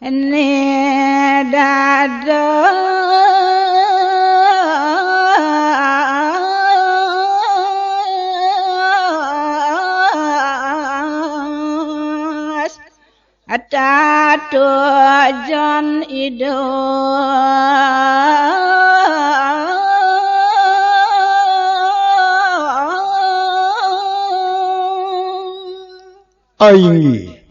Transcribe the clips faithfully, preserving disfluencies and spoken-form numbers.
Né dados tatujon idup. Inggih.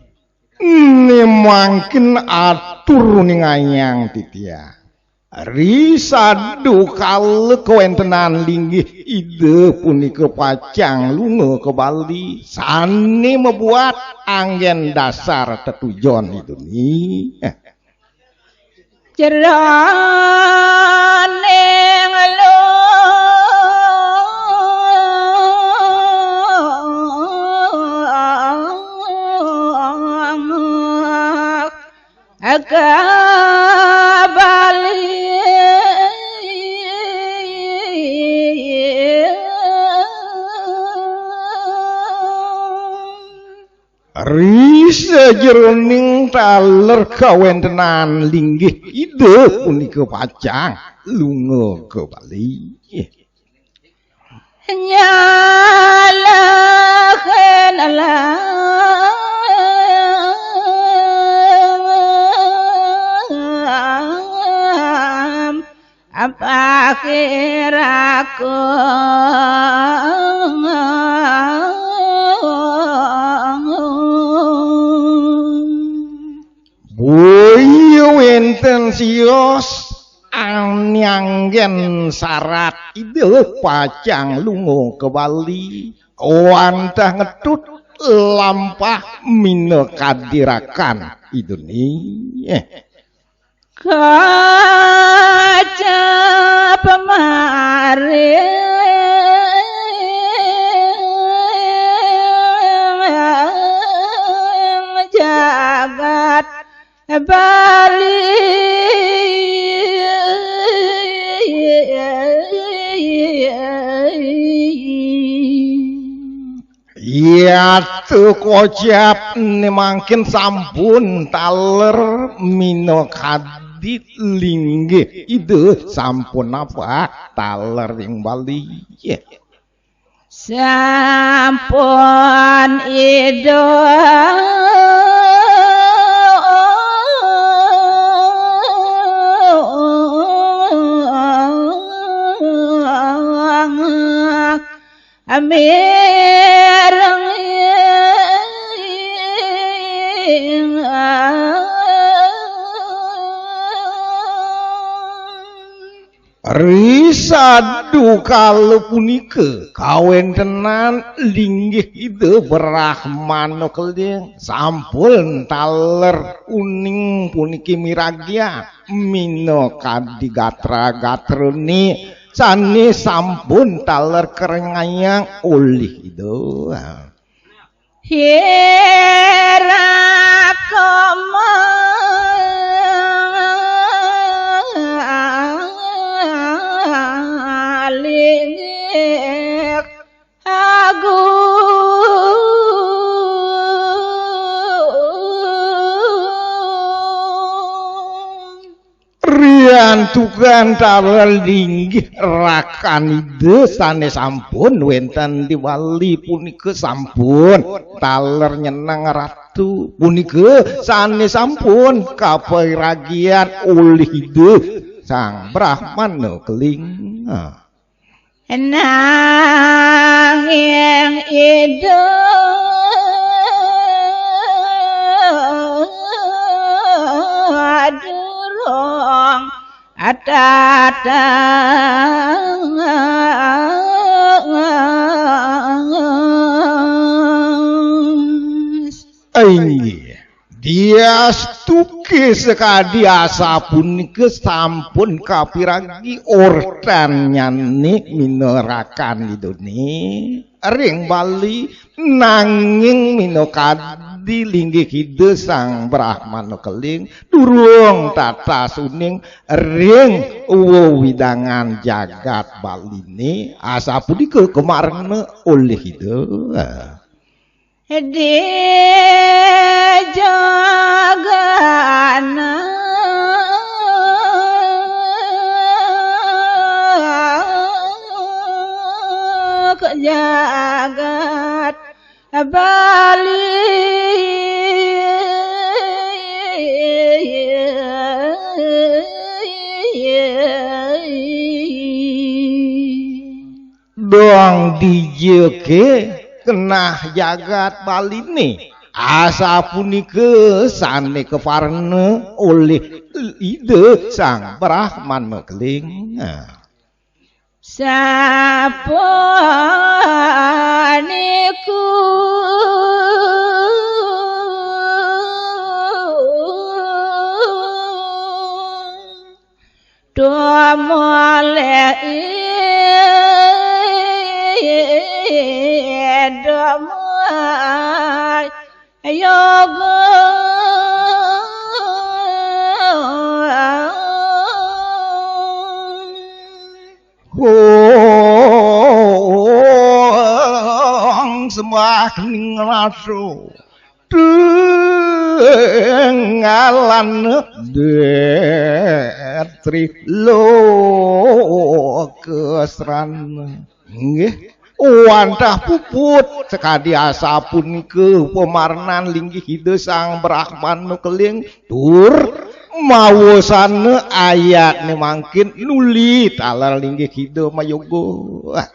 Né mangkin atur ningayang titiang. Ri sadukala kawéntenan linggih Ida punika pacang lunga ka Bali, sané mabuat anggén dasar tetujon Idané. Jroning lung ka Bali. Ri sajeroning taler kawéntenan linggih Ida punika pacang lunga ka Bali. Nyalahan alam apa kiraku. Boya wénten sios anyanggen sarat Ida pacang lunga ka Bali. Wantah ngetut lampah minakadi rakan Idané. Kacap maring jagat Bali. Yata kocap né mangkin sampun taler minakadi linggih Ida sampun napak taler ring Bali. Sampun Ida mireng. Ri sadukala punika kawéntenan linggih Ida Brahmana Keling sampun taler uning puniki miragian minakadi gatra-gatrané sané sampun taler kerengayang olih Ida. Hira kamalingih agung. Riantukan taler linggih rakan Ida sané sampun wénten di Bali punika sampun taler nyeneng ratu punika sané sampun kapiragian olih Ida Sang Brahmana Keling. Nanging Ida durung dateng. Inggih. Diastuké sakadi asapunika sampun kapiragi ortannyané minarakan Idané ring Bali, nanging minakadi linggih Ida Sang Brahmana Keling durung tatas uning ring wewidangan jagat Baliné, asapunika kamarengna olih Ida. Di jagana Bali. Dong dijege genah jagat Baliné. Asapunika sané kaparna olih Ida Sang Brahmana Keling. Sapunika tumalih damai yoga. Hong sembah ning ratu. Dengalan detri lokesran. Nggih. Wantah puput sakadi asapunika pamarnan linggih Ida Sang Brahmana Keling tur mawasana ayatné mangkin nuli taler linggih Ida Mayoga.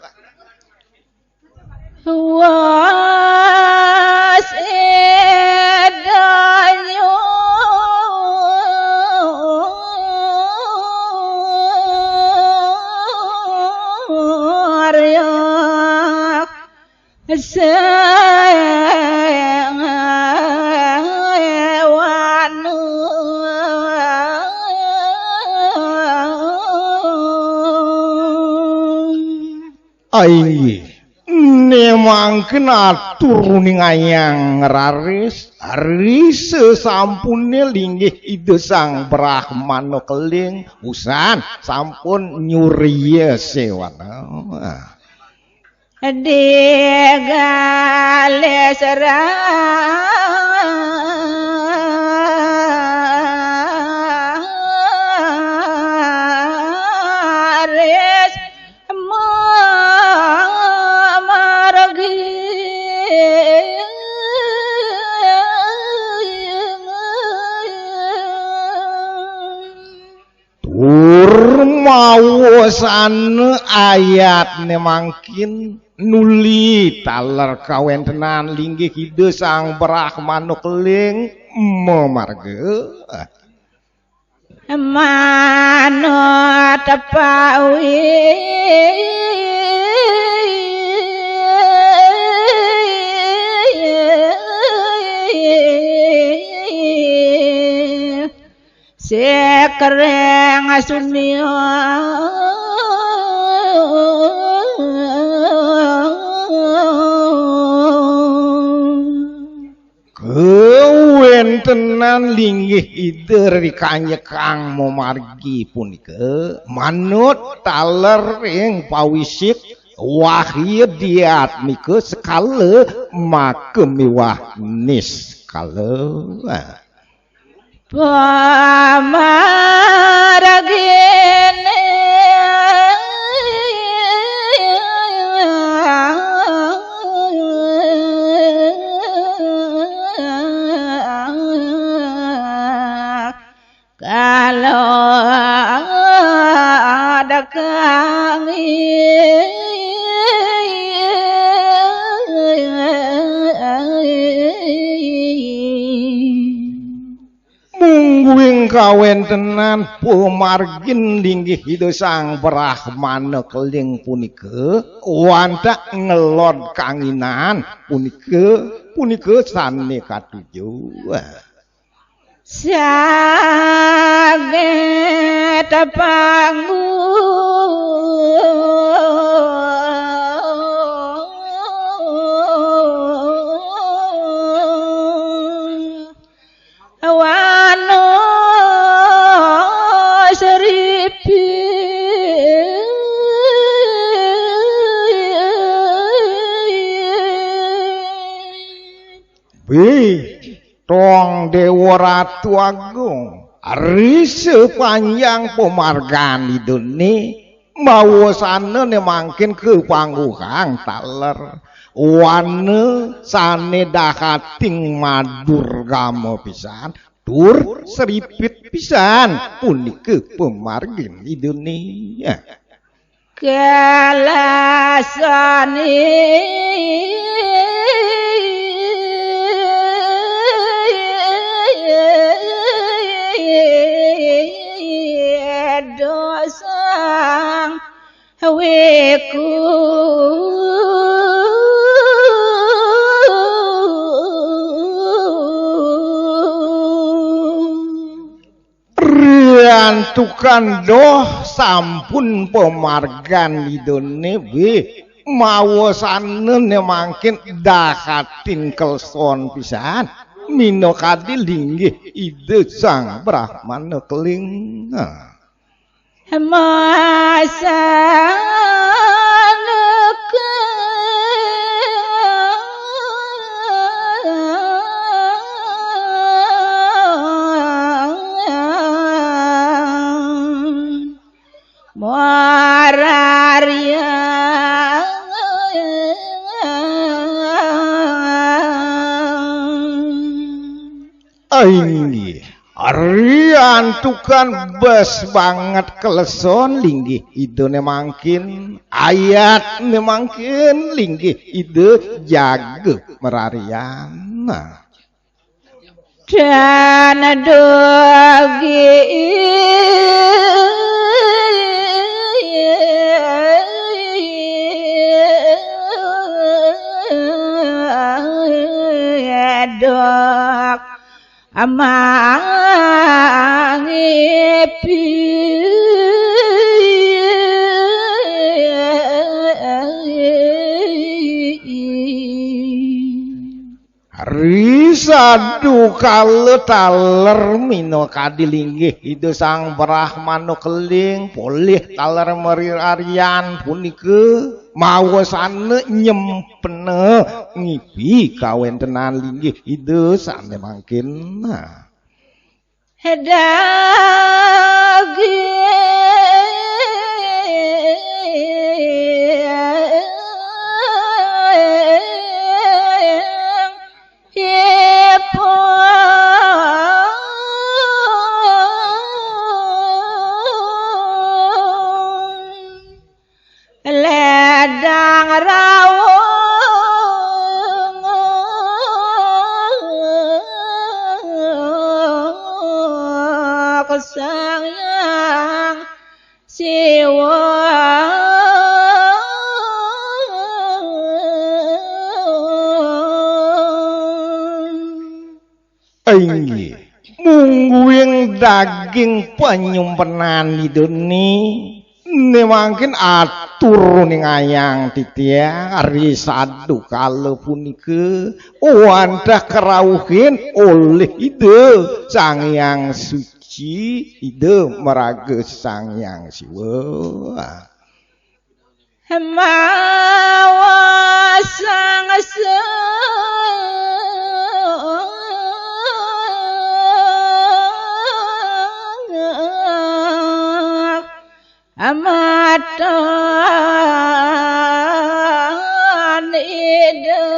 Was edanyo arya sing wana. Inggih, né mangkin atur uning ayang raris, ri sasampuné linggih Ida Sang Brahmana Keling, usan sampun nyurya séwana. Digalis raris mamargi. Tur mawasana ayatné mangkin nuli taler kawéntenan linggih Ida Sang Brahmana Keling mamarga. Manut pawi sekering sunia. Kawéntenan linggih Ida Ri Kanyekang mamargi punika manut taler ing pawisik wahya diatmika sekala maka miwah niskala. Pamargine kala dekangi. Mungguing kawéntenan pamargin linggih Ida Sang Brahmana Keling punika, wantah ngelod kanginan punika, punika sané katuju. Saged panggung Wano seripi. Wih, tong Déwa Ratu Agung, ri sapanjang pamargan Idané, mawasanané mangkin kapangguhang taler. wana sané dahating madurgama pisan, tur sripit pisan punika pamargin Idané. Kalasané dosang wiku. Riantukan doh sampun pamargan Idané, wih, mawasana né mangkin dahating kleson pisan. Minakadi linggih Ida Sang Brahmana Keling. Nah. Masanaka mararian. Inggih, riantukan bes banget kleson linggih Idané mangkin, ayatné mangkin linggih Ida jaga mararian. Nah. Dan dogi dok amangipi. Ri sadukala taler minakadi linggih Ida Sang Brahmana Keling polih taler mararian punika mawasana nyempena ngipi kawéntenan linggih Ida sané mangkin. Daging ipun ledang rawuh Sang Hyang Siwa. Inggih, mungguing daging panyumpenan Idané, né mangkin atur ningayang titiang ri sadukala punika wantah karauhin olih Ida Sang Hyang Suci, Ida maraga Sang Hyang Siwa. Mawa sang amatan Ida.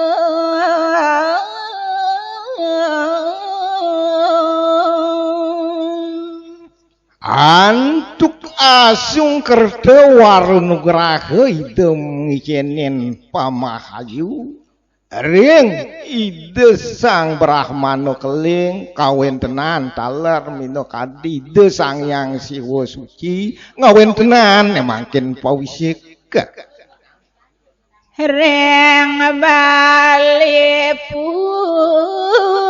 Antuk asung kerta wara nugraha Ida ngicénin pamahayu ring Ida Sang Brahmana Keling, kawéntenan taler minakadi Ida Sang Hyang Siwa Suci, ngawéntenan mangkin pawisik. Ring Bali Purwa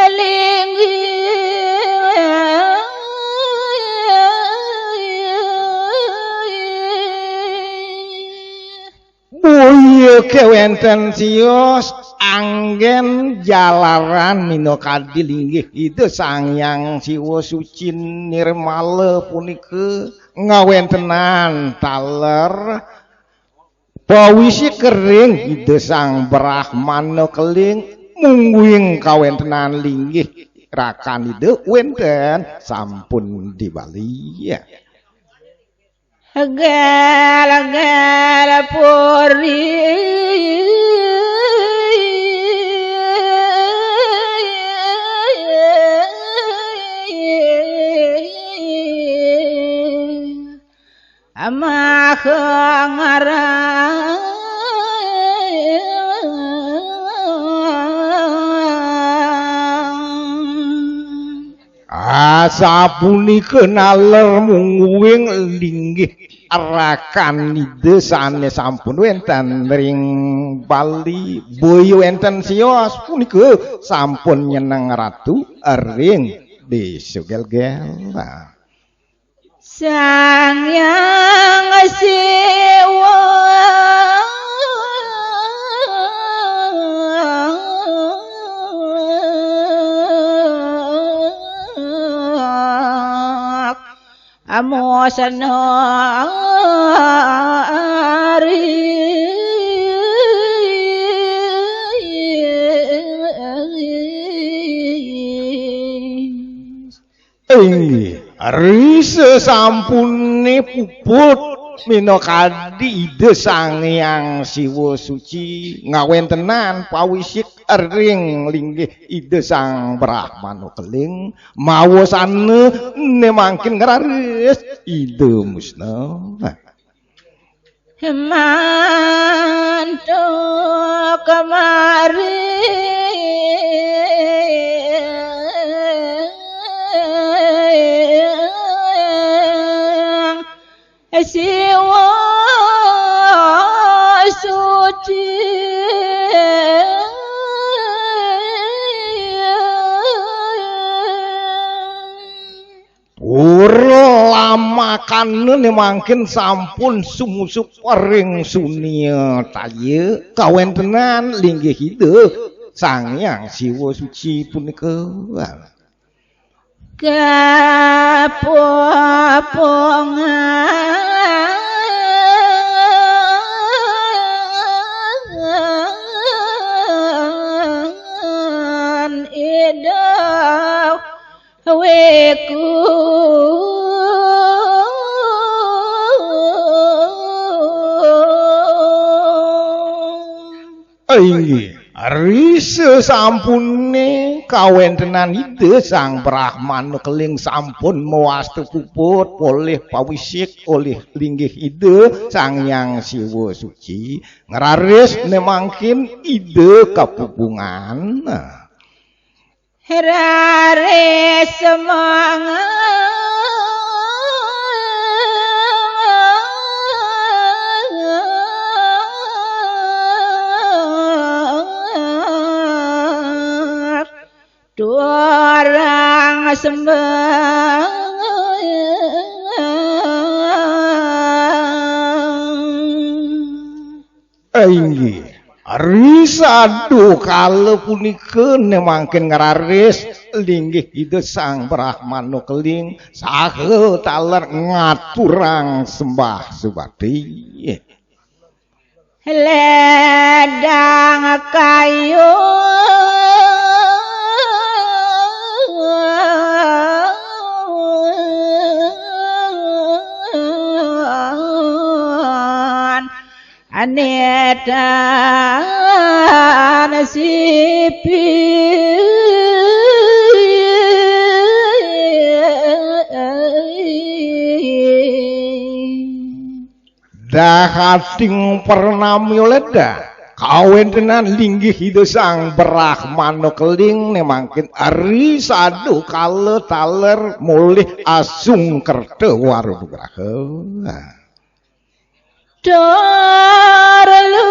linggih. Boya kéwénten sios anggén jalaran minakadi linggih Ida Sang Hyang Siwa Suci Nirmala punika ngawéntenan taler pawisik ring Ida Sang Brahmana Keling mungguing kawéntenan linggih rakan Ida wénten sampun di Bali. Gel-gel puri amah ngarang. Asapunika naler mungguing linggih rakan Ida sané sampun wénten ring Bali, boya wénten sios punika sampun nyeneng ratu ring Désa Gel-gel. Sang Hyang Siwa amusna ari. Inggih, ri sasampuné puput minakadi Ida Sang Hyang Siwa Suci ngawéntenan pawisik ring linggih Ida Sang Brahmana Keling, maosana né mangkin ngraris Ida musna. Mantuk kemari Siwa Suci. Pura Lamakana né mangkin sampun sumusup ring sunia taya kawéntenan linggih Ida Sang Hyang Siwa Suci punika. Kapopongan Ida Wiku. Inggih, ri sasampuné kawéntenan Ida Sang Brahmana Keling sampun mawasta puput polih pawisik olih linggih Ida Sang Hyang Siwa Suci, ngraris né mangkin Ida kapupungan. Raris semangat turang sembah. Inggih, ri sadukala punika né mangkin ngraris linggih Ida Sang Brahmana Keling saha taler ngaturang sembah subakti. Ledang kayu anetan sipi. Dahating pranami oleh dah kawéntenan linggih Ida Sang Brahmana Keling né mangkin ri sadukala taler molih asung kerta warunugraha. Darlu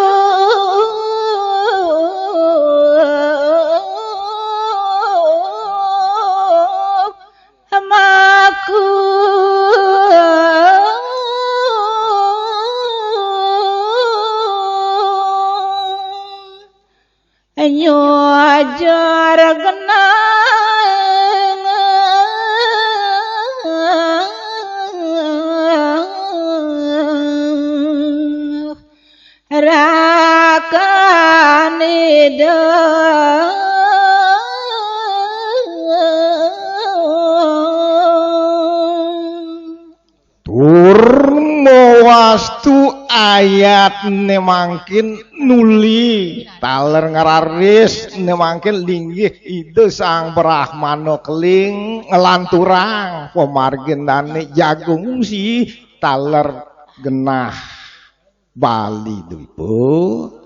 maku nyujar genang rakan Ida. Purmawastu ayatne mangkin nuli taler ngraris ne mangkin linggih Ida Sang Brahmana Keling nglanturang pamargin dane jagung si taler genah Bali Dwipa.